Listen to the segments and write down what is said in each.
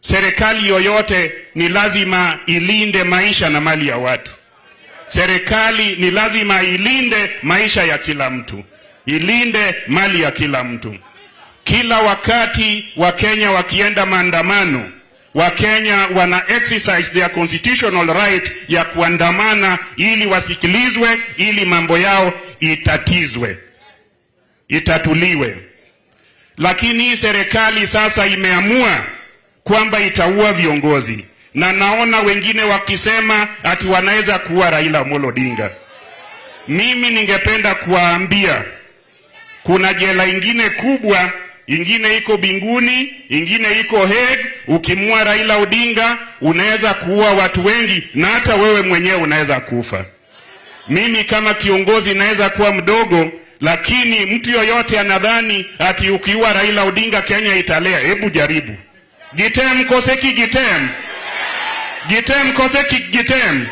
Serikali yoyote ni lazima ilinde maisha na mali ya watu. Serikali ni lazima ilinde maisha ya kila mtu, ilinde mali ya kila mtu. Kila wakati Wakenya wakienda maandamano, Wakenya wana exercise their constitutional right ya kuandamana ili wasikilizwe, ili mambo yao itatizwe, itatuliwe. Lakini hii serikali sasa imeamua kwamba itaua viongozi, na naona wengine wakisema ati wanaweza kuua Raila Amolo Odinga. Mimi ningependa kuwaambia kuna jela ingine kubwa, ingine iko mbinguni, ingine iko Hague. Ukimuua Raila Odinga unaweza kuua watu wengi, na hata wewe mwenyewe unaweza kufa. Mimi kama kiongozi naweza kuwa mdogo, lakini mtu yoyote anadhani ati ukiua Raila Odinga Kenya italea, hebu jaribu. Gitem kose gitem? Gitem kose gitem?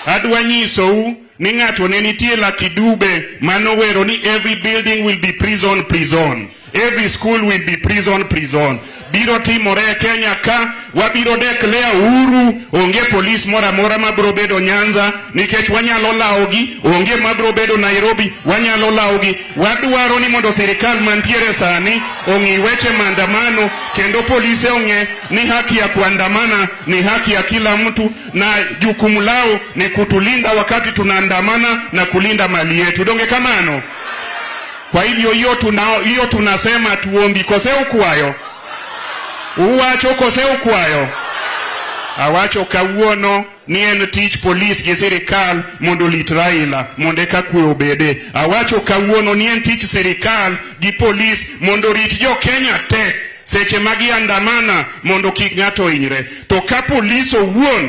Adwa nyisou ni ng'ato ne nitie Lucky Dube manowero ni every building will be prison, prison, every school will be prison, prison. Biro timore e Kenya ka wabiro declare uhuru, onge polis moro amora mabiro bedo Nyanza nikech wanyalo lawogi, onge mabiro bedo Nairobi, wanyalo lawogi. Wadwaro ni mondo sirikal mantiere sani ong'i weche maandamano kendo polise ong'e ni haki ya kuandamana ni haki ya kila mtu na jukumu lao ni kutulinda wakati tunaandamana na kulinda mali yetu. Donge kamano? Kwa hivyo hiyo tunasema tuombi kose ukwayo uwacho kose ukwayo. Awacho kawuono ni en tich polis gi sirikal mondo orit Raila mondo eka kwe obede. Awacho kawuono ni en tich sirikal gi polis mondo orit jo Kenya te seche ma giandamana mondo kik ng'ato hinyre. To ka polis owuon